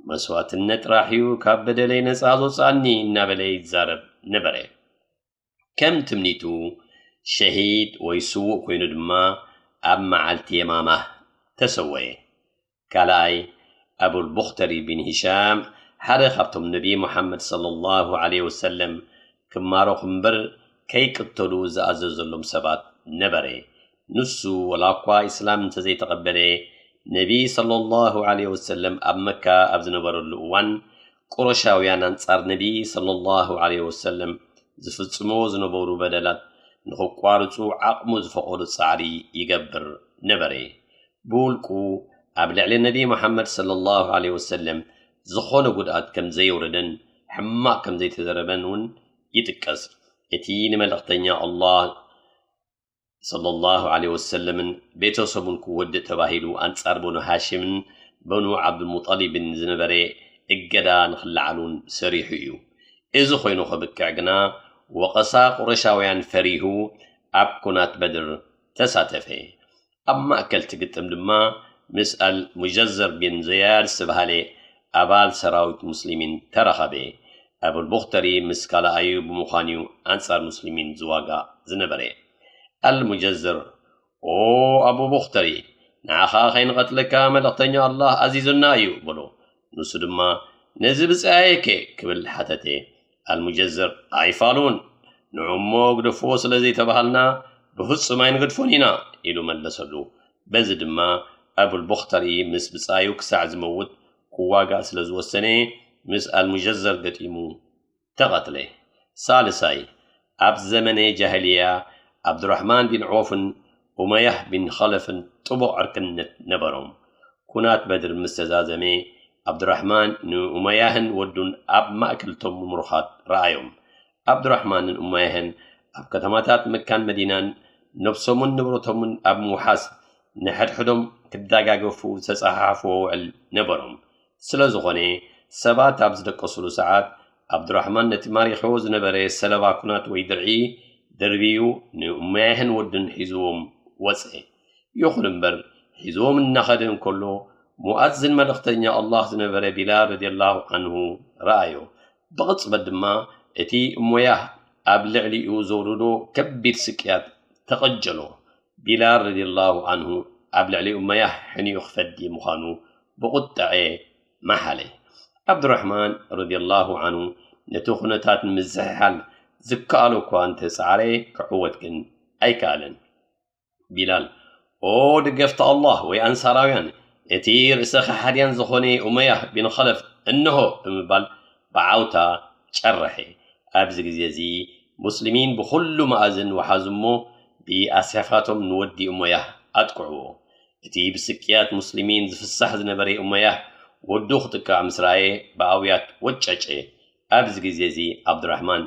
መስዋእትነት ጥራሕ እዩ ካብ በደለይ ነጻ ዘውጽኣኒ እናበለ ይዛረብ ነበረ። ከም ትምኒቱ ሸሂድ ወይ ስዉእ ኮይኑ ድማ ኣብ መዓልቲ የማማህ ተሰወየ። ካልኣይ፣ ኣቡል ቡኽተሪ ቢን ሂሻም ሓደ ካብቶም ነቢ ሙሓመድ ሰለላሁ ዐለይሂ ወሰለም ክማረኹ እምበር ከይቅተሉ ዝኣዘዘሎም ሰባት ነበረ። ንሱ ወላ እኳ ኢስላም እንተዘይተቐበለ፣ ነቢ ሰለላሁ ዐለይሂ ወሰለም ኣብ መካ ኣብ ዝነበረሉ እዋን፣ ቁረሻውያን ኣንጻር ነቢ ሰለላሁ ዐለይሂ ወሰለም ዝፍጽምዎ ዝነበሩ በደላት ንኽቋርጹ ዓቕሙ ዝፈቐዶ ጻዕሪ ይገብር ነበረ። ብውልቁ ኣብ ልዕሊ ነቢ መሓመድ ሰለላሁ ዐለይሂ ወሰለም ዝኾነ ጉድኣት ከም ዘየውረደን ሕማቕ ከም ዘይተዘረበን እውን ይጥቀስ። እቲ ንመልእኽተኛ ኣላህ ሰለላሁ ዐለይሂ ወሰለምን ቤተሰቡን ክወድእ ተባሂሉ ኣንጻር በኑ ሃሽምን በኑ ዓብዱልሙጠሊብን ዝነበረ እገዳ ንኽለዓል እውን ሰሪሑ እዩ። እዚ ኮይኑ ከብቅዕ ግና ወቐሳ ቁረሻውያን ፈሪሁ ኣብ ኩናት በድር ተሳተፈ። ኣብ ማእከል እቲ ግጥም ድማ ምስ ኣልሙጀዘር ቢን ዘያድ ዝተባህለ ኣባል ሰራዊት ሙስሊሚን ተራኸበ። ኣቡልቡኽተሪ ምስ ካልኣዩ ብምዃን እዩ ኣንጻር ሙስሊሚን ዝዋጋእ ዝነበረ። ኣልሙጀዘር፣ "ኦ ኣቡ ቡኽተሪ፣ ንዓኻ ከይንቐትለካ መልእኽተኛ ኣላህ ኣዚዙና እዩ" በሎ። ንሱ ድማ፣ "ነዚ ብጻየይከ?" ክብል ሓተተ። ኣልሙጀዘር፣ "ኣይፋሉን፣ ንዑ እሞ ግደፍዎ ስለ ዘይተባሃልና ብፍጹም ኣይንገድፎን ኢና" ኢሉ መለሰሉ። በዚ ድማ ኣቡልቡኽተሪ ምስ ብጻዩ ክሳዕ ዝመውት ክዋጋእ ስለ ዝወሰነ ምስ ኣልሙጀዘር ገጢሙ ተቐትለ። ሳልሳይ፣ ኣብ ዘመነ ጃህልያ ዓብዱራሕማን ቢን ዖፍን ኡመያህ ቢን ኸለፍን ጥቡቕ ዕርክነት ነበሮም። ኩናት በድር ምስ ተዛዘመ፣ ዓብዱራሕማን ንኡመያህን ወዱን ኣብ ማእከል እቶም ምሩኻት ረኣዮም። ዓብዱራሕማንን ኡመያህን ኣብ ከተማታት መካን መዲናን ነብሶምን ንብረቶምን ኣብ ምውሓስ ንሕድሕዶም ክደጋገፉ ዝተጸሓሓፍዎ ውዕል ነበሮም። ስለ ዝኾነ፣ ሰባት ኣብ ዝደቀሱሉ ሰዓት፣ ዓብዱራሕማን ነቲ ማሪኽዎ ዝነበረ ሰለባ ኩናት ወይ ድርዒ ደርብዩ ንኡመያህን ወዱን ሒዝዎም ወጸ። ይኹን እምበር፣ ሒዝዎም እናኸደ እንከሎ፣ ሙኣዝን መልእኽተኛ ኣላህ ዝነበረ ቢላል ረዲየላሁ ዐንሁ ረኣዮ። ብቕጽበት ድማ እቲ እሞያህ ኣብ ልዕሊኡ ዘውርዶ ከቢድ ስቅያት ተቐጀሎ። ቢላል ረዲየላሁ ዐንሁ ኣብ ልዕሊ እሞያህ ሕኒኡ ክፈዲ ምዃኑ ብቑጠዐ መሓለ። ዓብዱራሕማን ረዲየላሁ ዐንሁ ነቲ ኩነታት ንምዝሕሓል ዝከኣሎ እኳ እንተጸዓረ፣ ክዕወት ግን ኣይከኣለን። ቢላል፣ "ኦ ደገፍቲ ኣላህ ወይ ኣንሳራውያን፣ እቲ ርእሰ ከሓድያን ዝኾነ ኡመያህ ቢን ኸለፍ እንሆ" ብምባል ብዓውታ ጨረሐ። ኣብዚ ግዜ እዚ ሙስሊሚን ብኹሉ መኣዝን ወሓዙ እሞ ብኣስያፋቶም ንወዲ ኡመያህ ኣጥቅዕዎ። እቲ ብስቅያት ሙስሊሚን ዝፍሳሕ ዝነበረ ኡመያህ ወዱ ክጥቃዕ ምስ ረኣየ ብኣውያት ወጨጨ። ኣብዚ ግዜ እዚ ዓብዱራሕማን፣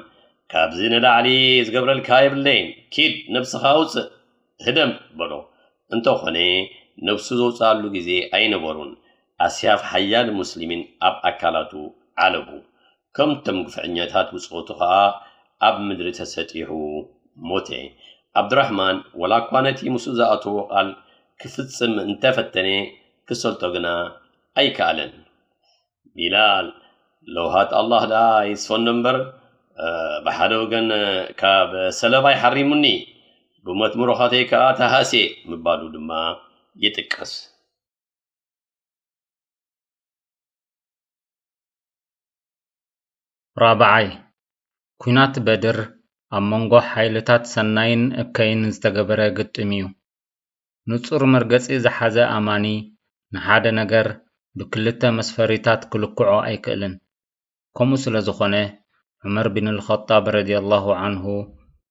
"ካብዚ ንላዕሊ ዝገብረልካ የብለይን፣ ኪድ ነብስኻ ኣውጽእ፣ ህደም" በሎ። እንተኾነ ነብሱ ዘውጽኣሉ ግዜ ኣይነበሩን። ኣስያፍ ሓያል ሙስሊሚን ኣብ ኣካላቱ ዓለቡ። ከምቶም ግፍዐኛታት ብጾቱ ኸኣ ኣብ ምድሪ ተሰጢሑ ሞተ። ዓብዱራሕማን ወላ እኳ ነቲ ምስኡ ዝኣተዎ ቃል ክፍጽም እንተፈተነ፣ ክሰልጦ ግና ኣይከኣለን። ቢላል፣ "ለውሃት ኣላህ ደኣ ይስፈኖ እምበር፣ እ፣ ብሓደ ወገን ካብ ሰለባይ ሓሪሙኒ፣ ብሞት ምሩኻተይ ከኣ ተሃስየ" ምባሉ ድማ ይጥቀስ። ራብዓይ፣ ኲናት በድር ኣብ መንጎ ሓይልታት ሰናይን እከይን ዝተገበረ ግጥም እዩ። ንጹር መርገጺ ዝሓዘ ኣማኒ ንሓደ ነገር ብክልተ መስፈሪታት ክልክዖ ኣይክእልን። ከምኡ ስለ ዝኾነ፣ ዑመር ቢን ኣልኸጣብ ረዲየላሁ ዐንሁ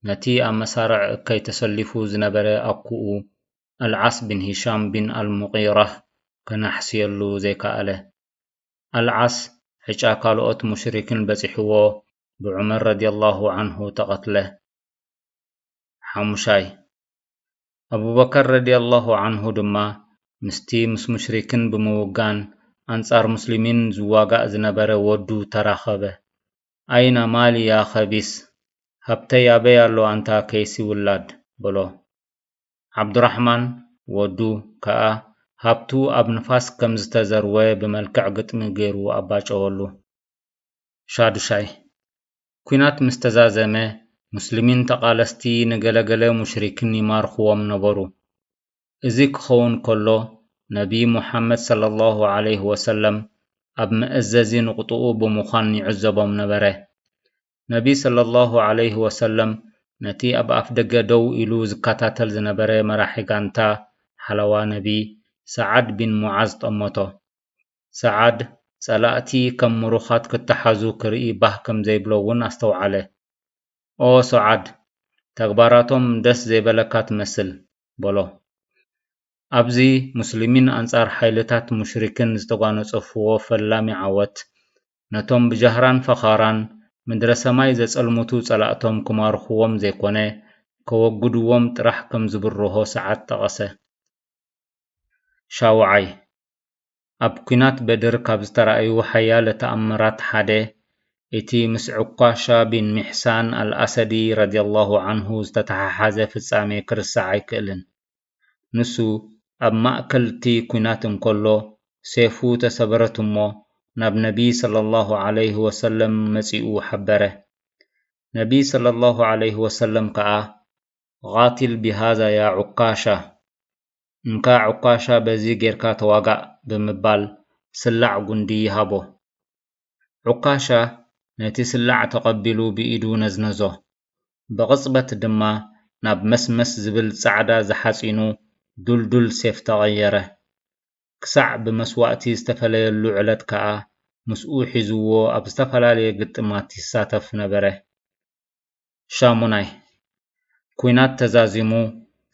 ነቲ ኣብ መሳርዕ እከይ ተሰሊፉ ዝነበረ ኣኩኡ ኣልዓስ ቢን ሂሻም ቢን ኣልሙቒራህ ከናሕስየሉ ዘይከኣለ። ኣልዓስ ዕጫ ካልኦት ሙሽሪክን በጺሕዎ ብዑመር ረዲየላሁ ዐንሁ ተቐትለ። ሓሙሻይ፣ ኣቡበከር ረዲየላሁ ዐንሁ ድማ ምስቲ ምስ ሙሽሪክን ብምውጋን ኣንጻር ሙስሊሚን ዝዋጋእ ዝነበረ ወዱ ተራኸበ። "ኣይና ማሊ ያ ኸቢስ፣ ሃብተይ ኣበይ ኣሎ ኣንታ ከይሲ ውላድ?" በሎ። ዓብዱራሕማን ወዱ ከኣ ሃብቱ ኣብ ንፋስ ከም ዝተዘርወ ብመልክዕ ግጥሚ ገይሩ ኣባጨወሉ። ሻዱሻይ፣ ኲናት ምስ ተዛዘመ፣ ሙስሊሚን ተቓለስቲ ንገለገለ ሙሽሪክን ይማርኽዎም ነበሩ። እዚ ክኸውን ከሎ፣ ነቢ ሙሓመድ ሰለላሁ ዐለይሂ ወሰለም ኣብ መእዘዚ ንቑጥኡ ብምዃን ይዕዘቦም ነበረ። ነቢ ሰለላሁ ዐለይሂ ወሰለም ነቲ ኣብ ኣፍደገ ደው ኢሉ ዝከታተል ዝነበረ መራሒ ጋንታ ሓለዋ ነቢ ሰዓድ ቢን ሙዓዝ ጠመቶ። ሰዓድ፣ ጸላእቲ ከም ምሩኻት ክተሓዙ ክርኢ ባህ ከም ዘይብሎ እውን ኣስተውዓለ። "ኦ ሰዓድ፣ ተግባራቶም ደስ ዘይበለካ ትመስል" በሎ። ኣብዚ፣ ሙስሊሚን ኣንጻር ሓይልታት ሙሽሪክን ዝተጓነጸፍዎ ፈላሚ ዓወት፣ ነቶም ብጃህራን ፈኻራን ምድረ ሰማይ ዘጸልምቱ ጸላእቶም ክማርኽዎም ዘይኮነ፣ ከወግድዎም ጥራሕ ከም ዝብርሆ ሰዓድ ጠቐሰ። ሻውዓይ፣ ኣብ ኲናት በድር ካብ ዝተራእዩ ሓያለ ተኣምራት ሓደ፣ እቲ ምስ ዑካሻ ቢን ሚሕሳን ኣልኣሰዲ ረዲየላሁ ዓንሁ ዝተተሓሓዘ ፍጻሜ ክርስዕ ኣይክእልን። ንሱ ኣብ ማእከል እቲ ኲናት እንከሎ፣ ሴፉ ተሰበረት እሞ፣ ናብ ነቢ ሰለላሁ ዐለይሂ ወሰለም መጺኡ ሓበረ። ነቢ ሰለላሁ ዐለይሂ ወሰለም ከኣ፣ "ቃቲል ቢሃዛ ያ ዑካሻ፣ እንካ ዑካሻ በዚ ጌርካ ተዋጋእ" ብምባል ስላዕ ጉንዲ ሃቦ። ዑካሻ ነቲ ስላዕ ተቐቢሉ ብኢዱ ነዝነዞ። ብቕጽበት ድማ ናብ መስመስ ዝብል ጻዕዳ ዝሓጺኑ ዱልዱል ሴፍ ተቐየረ። ክሳዕ ብመስዋእቲ ዝተፈለየሉ ዕለት ከኣ ምስኡ ሒዝዎ ኣብ ዝተፈላለየ ግጥማት ይሳተፍ ነበረ። ሻሙናይ፣ ኲናት ተዛዚሙ፣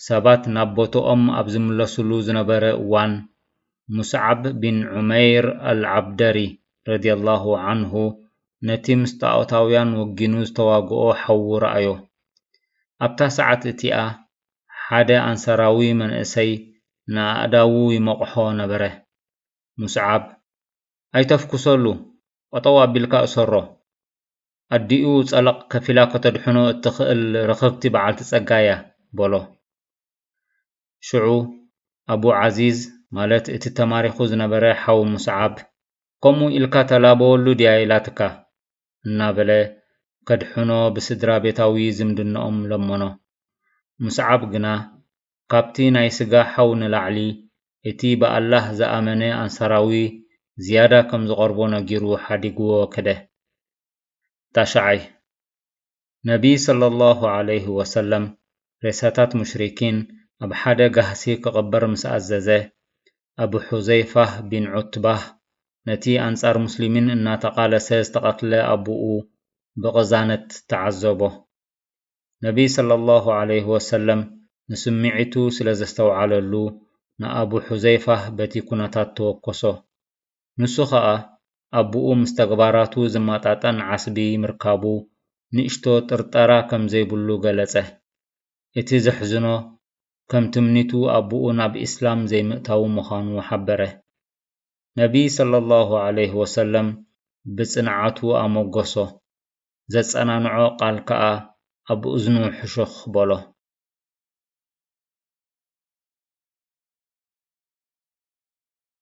ሰባት ናብ ቦትኦም ኣብ ዝምለሱሉ ዝነበረ እዋን፣ ሙስዓብ ቢን ዑመይር ኣልዓብደሪ ረዲየላሁ ዓንሁ ነቲ ምስ ጣኦታውያን ወጊኑ ዝተዋግኦ ሓዉ ረኣዮ። ኣብታ ሰዓት እቲኣ፣ ሓደ ኣንሳራዊ መንእሰይ ንኣእዳዉ ይመቕሖ ነበረ። ሙስዓብ፣ "ኣይተፍኩሰሉ፣ ጠጠው ኣቢልካ እሰሮ። ኣዲኡ ጸለቕ ከፊላ ከተድሕኖ እትኽእል ርኽብቲ በዓልቲ ጸጋ እያ" በሎ። ሽዑ ኣቡ ዓዚዝ፣ ማለት እቲ ተማሪኹ ዝነበረ ሓው ሙስዓብ፣ "ከምኡ ኢልካ ተላበወሉ ድያ ኢላትካ?" እናበለ ከድሕኖ ብስድራ ቤታዊ ዝምድናኦም ለመኖ። ሙስዓብ ግና ካብቲ ናይ ስጋ ሓው ንላዕሊ እቲ ብኣላህ ዝኣመነ ኣንሳራዊ ዝያዳ ከም ዝቐርቦ ነጊሩ ሓዲግዎ ከደ። ታሽዓይ፣ ነቢ ሰለላሁ ዐለይሂ ወሰለም ሬሳታት ሙሽሪኪን ኣብ ሓደ ጋህሲ ክቕበር ምስ ኣዘዘ፣ ኣቡ ሑዘይፋህ ቢን ዑትባህ ነቲ ኣንጻር ሙስሊሚን እናተቓለሰ ዝተቐትለ ኣቡኡ ብቕዛነት ተዓዘቦ። ነቢ ሰለላሁ ዐለይሂ ወሰለም ንስምዒቱ ስለ ዘስተውዓለሉ፣ ንኣቡ ሑዘይፋህ በቲ ኩነታት ተወከሶ። ንሱ ኸኣ፣ ኣቡኡ ምስ ተግባራቱ ዝመጣጠን ዓስቢ ምርካቡ፣ ንእሽቶ ጥርጠራ ከም ዘይብሉ ገለጸ። እቲ ዘሕዝኖ፣ ከም ትምኒቱ ኣቡኡ ናብ ኢስላም ዘይምእታዉ ምዃኑ ሓበረ። ነቢ ሰለላሁ ዐለይሂ ወሰለም ብጽንዓቱ ኣሞገሶ፣ ዘጸናንዖ ቃል ከኣ ኣብ እዝኑ ሕሹኽ በሎ።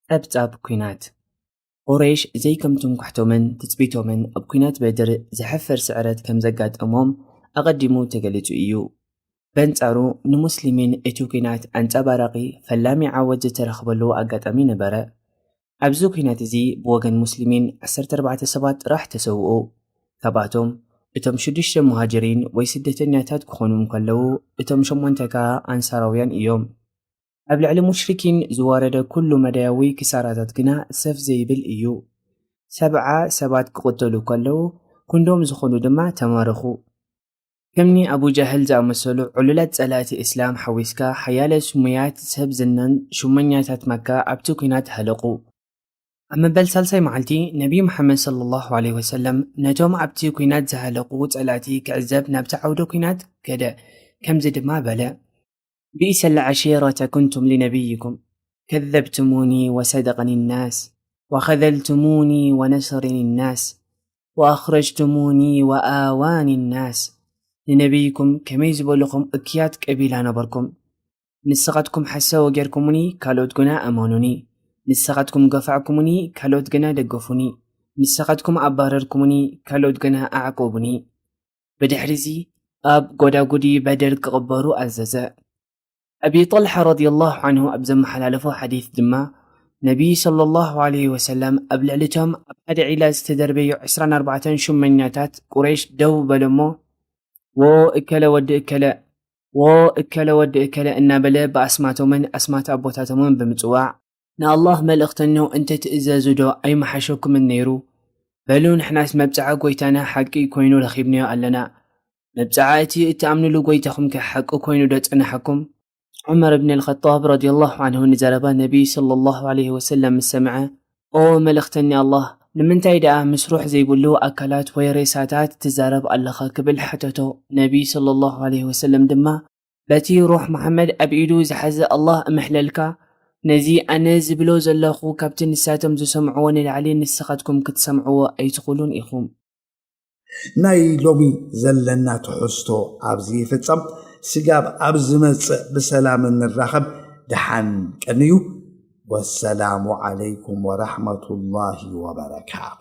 ጸብጻብ ኲናት። ቁረይሽ ዘይከም ትምክሕቶምን ትጽቢቶምን ኣብ ኲናት በድር ዘሕፍር ስዕረት ከም ዘጋጠሞም ኣቐዲሙ ተገሊጹ እዩ። በንጻሩ፣ ንሙስሊሚን እቲ ኲናት ኣንጸባራቒ ፈላሚ ዓወት ዝተረኽበሉ ኣጋጣሚ ነበረ። ኣብዚ ኲናት እዚ ብወገን ሙስሊሚን ዓሰርተ ኣርባዕተ ሰባት ጥራሕ ተሰውኡ። ካብኣቶም እቶም ሽዱሽተ ሙሃጅሪን ወይ ስደተኛታት ክኾኑ እንከለዉ፣ እቶም ሸሞንተ ከኣ ኣንሳራውያን እዮም። ኣብ ልዕሊ ሙሽሪኪን ዝወረደ ኩሉ መዳያዊ ክሳራታት ግና ሰፍ ዘይብል እዩ። ሰብዓ ሰባት ክቕተሉ ከለዉ፣ ክንዶም ዝኾኑ ድማ ተማረኹ። ከምኒ ኣቡ ጃህል ዝኣመሰሉ ዕሉላት ጸላእቲ እስላም ሓዊስካ፣ ሓያለ ስሙያት ሰብ ዝናን ሹመኛታት መካ ኣብቲ ኲናት ሃለቑ። ኣብ መበል ሳልሳይ መዓልቲ፣ ነቢ መሓመድ ሰለላሁ ዐለይሂ ወሰለም ነቶም ኣብቲ ኲናት ዝሃለቑ ጸላእቲ ክዕዘብ ናብቲ ዓውደ ኲናት ከደ። ከምዚ ድማ በለ፣ "بئس العشيرة كنتم لنبيكم، كذبتموني وصدقني الناس، وخذلتموني ونصرني الناس، وأخرجتموني وآواني الناس." ንነቢይኩም ከመይ ዝበልኹም እክያት ቀቢላ ነበርኩም። ንስኻትኩም ሓሳዊ ጌርኩሙኒ፣ ካልኦት ግና እመኑኒ። ንስኻትኩም ገፋዕኩሙኒ፣ ካልኦት ግና ደገፉኒ። ንስኻትኩም ኣባረርኩሙኒ፣ ካልኦት ግና ኣዕቆቡኒ። ብድሕሪዚ ኣብ ጎዳጉዲ በድር ክቕበሩ ኣዘዘ። ኣቢ ጠልሓ ረዲየላሁ ዓንሁ ኣብ ዘመሓላለፎ ሓዲስ ድማ፣ ነቢይ ሰለላሁ ዓለይሂ ወሰለም ኣብ ልዕሊ እቶም ኣብ ሓደ ዒላ ዝተደርበዩ ዕስራን ኣርባዕተን ሹመኛታት ቁረይሽ ደው በለሞ፣ "ዎ እከለ ወዲ እከለ፣ ዎ እከለ ወዲ እከለ" እናበለ ብኣስማቶምን ኣስማት ኣቦታቶምን ብምጽዋዕ፣ "ንኣላህ መልእኽተኛው እንተትእዘዙ ዶ ኣይመሓሸኩምን ነይሩ? በሉ ንሕናስ መብጽዓ ጎይታና ሓቂ ኮይኑ ረኺብናዮ ኣለና። መብጽዓ እቲ እትኣምኑሉ ጎይታኹም ከ ሓቂ ኮይኑ ዶ ጸናሓኩም?" ዑመር እብን ኣልኸጣብ ረዲየላሁ ዓንሁ ንዘረባ ነቢይ ሰለላሁ ዓለይሂ ወሰለም ምስ ሰምዐ፣ "ኦ መልእኽተኛ ኣላህ፣ ንምንታይ ደኣ ምስ ሩሕ ዘይብሉ ኣካላት ወይ ሬሳታት ትዛረብ ኣለኻ?" ክብል ሓተቶ። ነቢይ ሰለላሁ ዓለይሂ ወሰለም ድማ፣ "በቲ ሩሕ መሓመድ ኣብ ኢዱ ዝሓዘ ኣላህ እምሕለልካ፣ ነዚ ኣነ ዝብሎ ዘለኹ ካብቲ ንሳቶም ዝሰምዕዎ ንላዕሊ ንስኻትኩም ክትሰምዕዎ ኣይትኽእሉን ኢኹም።" ናይ ሎሚ ዘለና ትሕዝቶ ኣብዚ ይፍጸም። ስጋብ ኣብ ዝመጽእ ብሰላም እንራኸብ፣ ደሓን ቀንዩ። ወሰላሙ ዓለይኩም ወራሕመቱላሂ ወበረካቱ።